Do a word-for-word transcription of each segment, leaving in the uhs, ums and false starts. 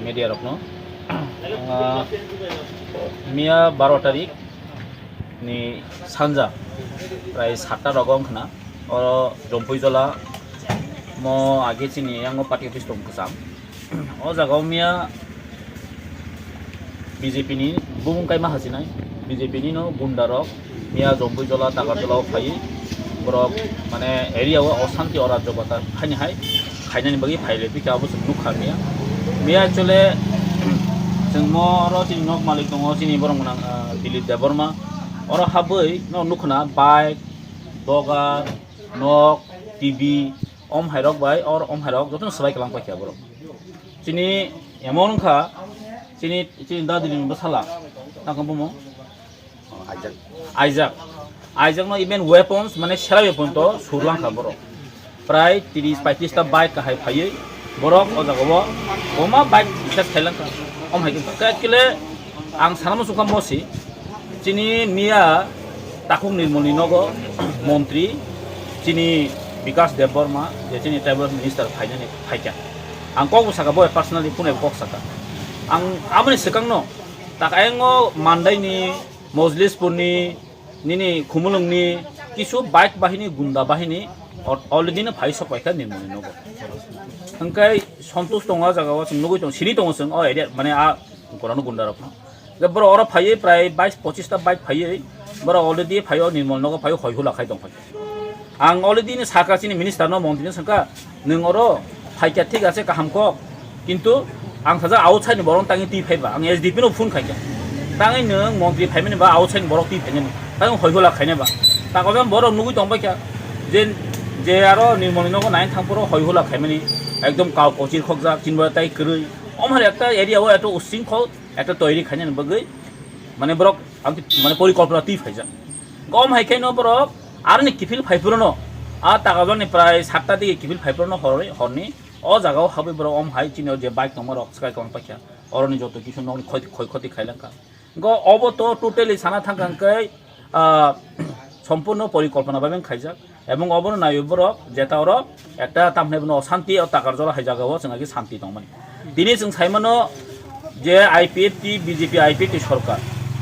Media rokno, ah, miya baro tarik ni sanja prai satta rogo wngkhna, oro Jompui Jola mo age chini yango party office tong kwcham. O jaga o miya B J P ni bumung kaima hachinai, B J P ni no gunda rok miya Jompui Jola, Takarjola o phaiwi borok mane area o osanti, o rajyo bata haini hai khainani bagwi phaile bikha abo chwng nukha miya. Miya actually chwng mo oro chini nok malik tongo, chini borok mwnang, ah, Dilip Debbarma. Oro habwi no nukhna bike, dogar, nok, T V, om hairok bai, or om hairok jotono swbai kwlang paikha borok. Chini emon wngkha, chini, chini dadini bwsala, tangkha bumo? Oh, Isaac. Isaac. Isaac no even weapons, mane sera weapon to surlangkha borok. Prai tris paitris ta bike kahai phaiwi borok o jaga o boma bike research khailangkha. Om hai khe kile ang sana muchungkha mosi, chini miya takhuk Nirmol ni nogo montri chini Bikas Debbarma je chini tribal minister phainani phaikha. Ang kok bo saka bo personally phone kok saka. Ang amoni swkang no tak ayang o Mandai ni Mojlispur ni nini Khumulwng ni kisu bike bahini, gunda bahini al-, already no phai sok paikha Nirmol ni nogo. Hwnkhe Santosh tongo o jaga o, chwng nugui tongo, sini tongo chwng o area, mane a gora no gunda rok no. Hwnkhe borok oro phaiwi prai bais pochis ta bike phaiwi borok already phaio Nirmol nogo phaiwi hoi hula khai tong phai. Ang already ni saka chini minister no, montri no saka, nwng oro phaikha thik ase, kaham kok, kintu ang sajak outside ni borok tangwi twi phaiba, ang S D P no phone khaikha, tangwi nwng montri phaimani ba outside ni borok twi phainani, tangwi hoi hula khainai ba. Takojan borok nugui tong paikha je, je aro Nirmol ni nogo nai thang phuru hoi hula khaimani, ekdom kau kochir khokjak, chini bo tai kwrwi, omo hai ekta area o eto usingkhol ekta toiri khainani bagwi, mane borok ang mane porikolpona twi phaijak. Gom hai khe no borok aroni kiphil phai phuru no, a Takarjani prai satta dige kiphil phai phuru no horoi horni o jaga o habwi borok om hai chini o je bike tongma rok swkai kwbang paikha, oroni joto kisu nokni khoi, khoi khoti khailangkha. Go obo to totally sana thangkha hwnkhe, ah, sompurno porikolpona bai khaijak. Ebong obono naiwi borok jeta oro ekta tamhinai bono osanti o Takarjola hai jagao chwng agi santi tongmani. Tini chwng saimano je I P F T, B J P I P F T sorkar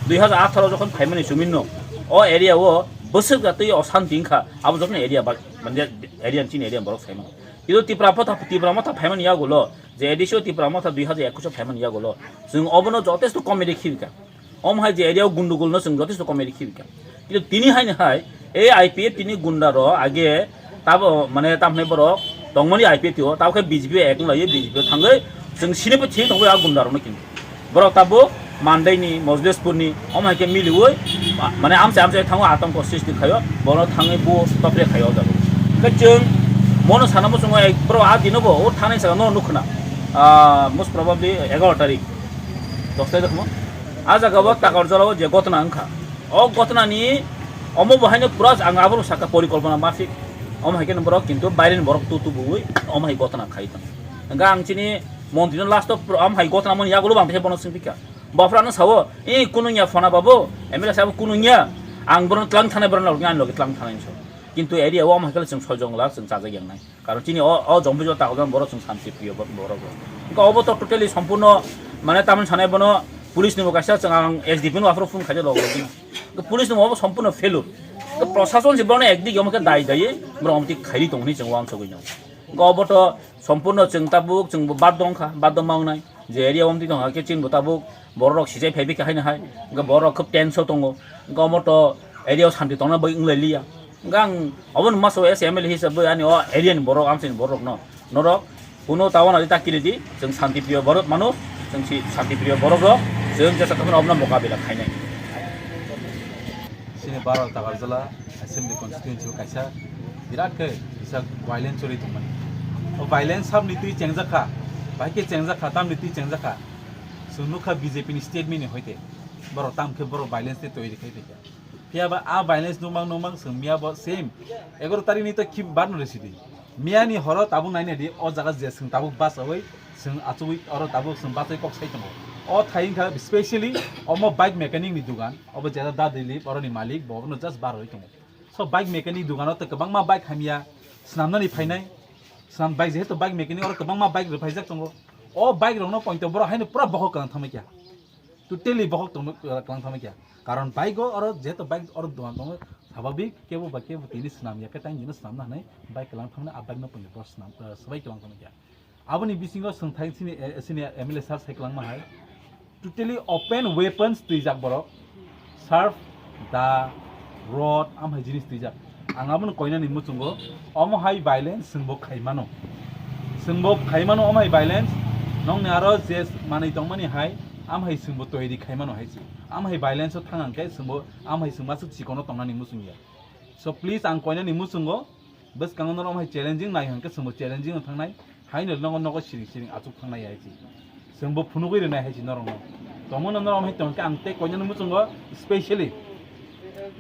dui hajar atharo jokhon phaimani suminno o area o bwswk da twi osanti wngkha, abo jokhon area ba-, mane area chini area borok saimano. Kintu Tipra Motha, Tipra Motha phaimani yagulo je A D C o Tipra Motha dui hajar ekush o phaimani yagulo chwng obono jotesto comedy khibika. Omo hai je area o gundugul no chwng jotesto comedy khibika. Kintu tini hai ni hai ei I P F T ni gunda rok age tabo mane tamhinai borok tongmani I P F T o, tabo khe B J P o ek wng lai, B J P o thangwi chwng sini bo thik tongwi a gunda rok no kintu. Borok tabuk Mandai ni, Mojlespur ni, omo hai khe miliwi, ma-, mane amchai amchai thango, atongko sristi khaio, bono thangwi bo topre khaio o jaga. Khe chwng mono sana muchungo ek borok a dino bo o thanai saka no nukho na. Ah, most probably egaroh tarik. Dos tarik mo? A jaga o Takarjala o je gotna wngkha. O gotna ni omo bo haino pura ang abo saka porikolpona mafik. Omo hai khe borok kintu baire ni borok tu tu bui omo hai gotna khai tong. Hwnkhe ang chini montri no last o omo hai gotna mani yagulo bang khe bono swngpikha. Bofra no sao, "E kunu nya phona babu, M L A sabo kunu nya. Ang bono tlang thanai, bono logi ani logi tlang thanai," hinwi sao. Kintu area o omo hai khe chwng soi jong la, chwng chajak yang nai. Karon chini o, o Jompui Jola Takarjala borok chwng santi priyo bo-, borok rok. Hwnkhe obo to totally sompurno mane tamoni sanai bono police ni bo kaisa chwng ang S D P no aphuru phone khaide log log. Police ni obo sompurno failure. Prosason se bono ekdik omo khe dai dai borok omo tik khairi tong hinwi chwng uansugwi no. Hwnkhe obo to sompurno chwng tabuk chwng bo baddo wngkha, baddo ma wngnai. Je area o omtwi tongkha khe chini bo tabuk borok rok sijai phai bikha haino hai. Hwnkhe borok rok khub tense o tongo. Hwnkhe omo to area o santi tongna bagwi wnglai liya. Hwnkhe ang obono masa o as M L A hisab bai ani o area ni borok, amchaini borok rok no, norok kuno tawana di takiri di, chwng santi priyo borok mano, chwng si santi priyo borok rok, chwng jesa tongmani obono mokabila khainai. Chini Baro Takarjala Assembly Constituency o kaisa birat khe kisa violence choli tongmani. O violence sabni twi chengjak kha, bahai khe chengjak kha, tamni twi chengjak kha. Chwng nukha B J P ni statement ni hoite. Borok tam khe borok violence tei toiri khai tongkha. Phiya ba a violence nukmang nukmang chwng miya bo same egaroh tarik ni to khib bar no resi di. Miya ni horo tabuk nai nai di, o jaga je chwng tabuk bachaui chwng achugui oro tabuk chwng bachai kok sai tongo. O thai wngkha specially omo bike mechanic ni dugan, obo jera da Dilip oroni malik, bo no just bar roi tongo. So bike mechanic dugan o to kwbangma bike hamya swnamnani phainai, swnam bike jehetu bike mechanic oro kwbangma bike rwphaijak tongo. O bike rokno pointo borok haino pura bokhok kwlang thangma kya. Totally bokhok tongma kwlang thangma kya. Karon bike o oro jeto bike oro dogan tongo sababik kebo ba kebo tini swnam ya khe tang jino swnam na hanai bike kwlang thangma a bike no pointo borok swnam swbai kwlang thangma kya. Aboni bisingo swngthai sini sini M L A sir sai kwlangma hai. Totally open weapons twijak borok. Sharp da rod amhai jinis twijak. Ang abono koinani muchungo omo hai violence sengbo khaimano. Sengbo khaimano omo hai violence nongni aro je manwi tongmani hai amhai sengbo toyari khaimano hai si. Amhai violence o thang ang khe sengbo amhai sengma suk chikono tongnani muchungya. So please ang koinani muchungo bwskango norok hai challenging nai hwnkhe sengbo challenging o thangnai. Haino nogo nogo siring siring achuk thangnai hai si. Sengbo phunugwi rwnai hai si norokno. Tomono norok hai tongkhe ang tei koinani muchungo specially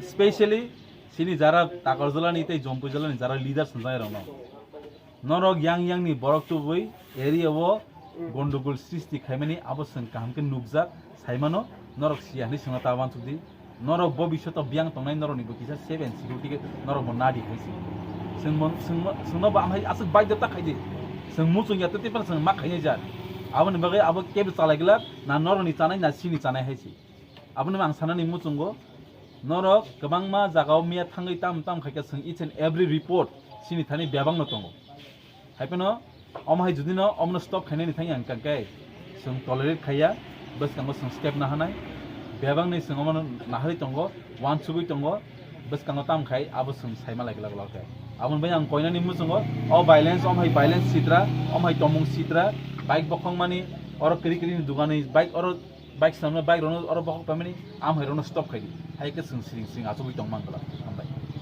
specially sini jara Takarjalani tei Jompuijalani jara leader swngjak rokno. Norok yang yang ni borok tubui area o gondogol sristi khaimani abo seng kaham khe nukjak saimano norok siya hinwi sengno ta wansuk di. Norok bo bishoto biyang tongnai norokni bo kisa safe and security khe norok bo nadi hai se. Sengmo sengmo sengno bo amhai aswk baidhota khaidi. Seng muchung ya tei tei phano seng ma khainai jar. Aboni bagwi abo kebo chalai glak na norokni chanai na sini chanai hai se. Aboni ang sanani muchungo norok kwbangma jagao miya thangwi tam tam khaikha seng each and every report sini thani bebak no tongo. Hai phano omo hai judino omono stop khainani thangya hwnkha khe chwng tolerate khaiya, bwskango chwng step nahanai, bebakni chwng omono naharwi tongo, wansugwi tongo, bwskango tam khai abo chwng saima lai glak glak khe. Aboni bai ang koinani muchungo o violence, omo hai violence sitra, omo hai tomung sitra, bike bokhokmani, oro kiri kiri ni dugani bike oro bike samno bike rono oro bokhok pemani, am hai rono stop khaidi, hai khe chwng siring siring achugwi tongmang glak.